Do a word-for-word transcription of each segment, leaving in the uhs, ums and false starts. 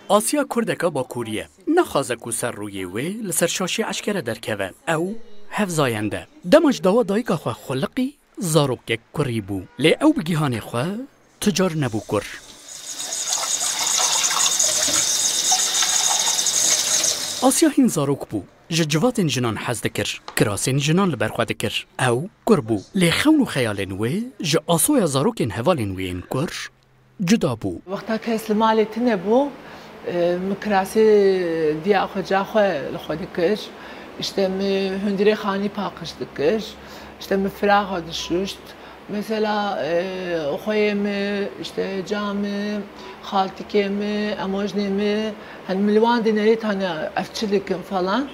Asya kurdeka bakurî ye. Naxwaze ku ser rûyê wê li ser şaşê eşkere derkeve. Ew hevzayend e. Dema ji dawa dayika xwe xuliqî, zarokek kurî bû. Lê ew bi gihanê xwe tu car nebû kur. Asya hîn zarok bû. Ji civatên jinan hez dikir. Kirasên jinan li ber xwe dikir. Ew kur bû. Lê xewn û xeyalên wê ji asoya zarokên hevalên wê yên kur cuda bû. Wexta kes li malê tune bû, e, min kirasê diya xwe, ca xwe li xwe dikir. Îşte min hundirê xanî paqij dikir. Îşte min firaxa dişuşt. Mesela, e, xweyê min, îşte ca min, xaltikê min, emojnê min, hani min li wan dinerê tane ev çi dikin falan.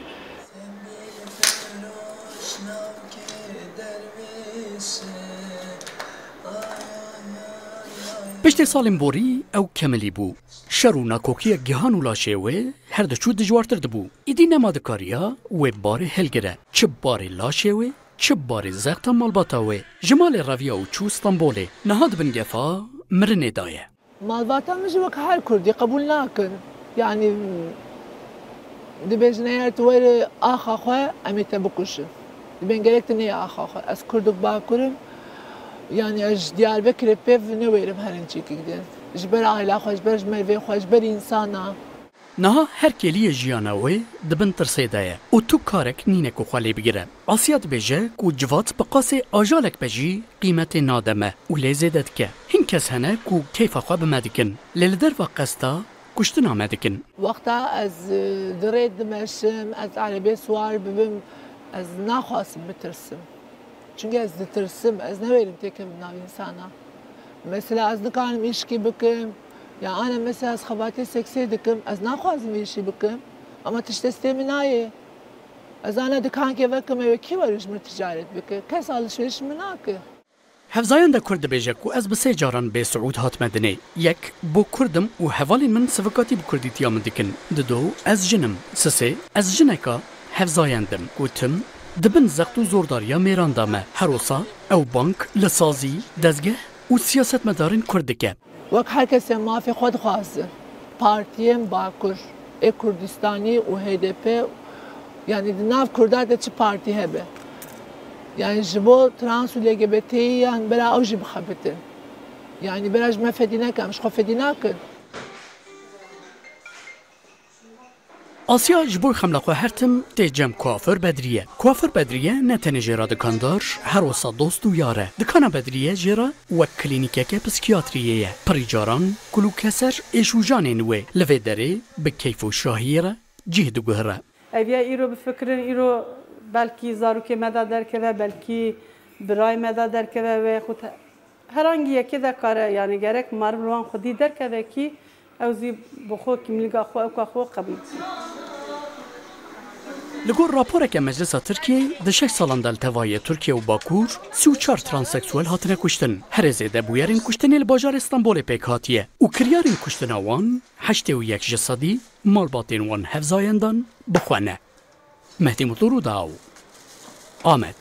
Piştê salên borî ew kemilî bû. Şer û nakokiyek gihan û laşê wê her diçû dijwartir dibû. Îdî nema dikariya wê barê hilgire. Çi barê laşê wê, çi barê zexta malbata wê. Ji malê reviya û çû Stenbolê. Niha di bin gefa mirinê de ye. Malbata min jî wek her kurdî qebûl nakin. Yanî, dibêjin eger tu were axa xwe, em ê te bikuşin. Dibên gerek tu neyê axa xwe. Ez kurdek bakur im. Yanî ez ji Diyarbekirê pêv newêrim herin çîkik din. Ji ber aila xwe, ji ber ji mervê xwe, ji ber însana. Niha her kêliyê jiyana wê di bin tirsê de ye û tu karek nîne ku xwe lê bigire. Asya dibêje ku civat bi qasê ajalek be jî qîmetê nade me û lê zêde dike. Hin kes hene ku keyfa xwe bi me dikin, lê li derva qesta kuştina me dikin. Wexta ez, e, di rê dimeşim, ez erebê siwar bibim, ez naxwazim bitirsim. Çunke ez ditirsim, ez newêrim têkevim nav însana. Mesela ez nikarim îşkî bikim, ya ana mesela ez xebatê seksê dikim, ez naxwazim vê îşî bikim. Ama tişt destê min nayê. Ez ana dikankê vekim, ew ê kî were ji min ticaret bike? Kes alişverîş min nake. Hevzayenda Kurd dibêje ku ez bi sê caran bê siûd hatime dinê. Yek, bo Kurd im û hevalên min sivikatî bi kurdîtiya min dikin. Dido, ez jin im. Sisê, ez jineka hevzayend im. Û tim, di bin zext û zordariya mêran de me. Her wisa ew bang li sazî, dezgeh û siyasetmedarên Kurd dike. Wek her kesê mafê xwe dixwaze. Partiyên Bakur, ê Kurdistanî û H D P, yanî di nav Kurda de çi partî hebe. Yanî ji bo trans û L G B T yan bera ew jî bixebitin. Yanî bera ji me fedî neke, em ji xwe fedî nakin. Asya ji bo xemla xwe her tim tê cem kuaför Bedriye. Kuaför Bedriye ne tenê jê re dikandar, her wisa dost û yar e. Dikana Bedriye jê re wek klînîkeke psikiyatriyê ye. Pirî caran kul û keser êş û janên wê li vê derê bi keyf û şahiyê re cih diguhire. Ev ya îro bifikirin, îro belkî zarokê me de derkeve, belkî birayê me de derkeve wê xwe te-, Herangî yekê de kare, yanî gerek meriv li wan xwedî derkeve kî ew zî bi xwe kîmlîga xwe, ewka xwe qebûl bike. Li gor raporeke Meclisa Tirkiyeyê, di şeş salan de li tevayê Tirkiye û Bakur sî û çar transseksuel hatine kuştin. Herê zêde bûyerên kuştinê li bajarê Stenbolê pêk hatiye û kiryarên kuştina wan heştê û yek ji sedî malbatên wan hevzayendan bi xwe ne. Mehdî Mutlu, Rûdaw, Amed.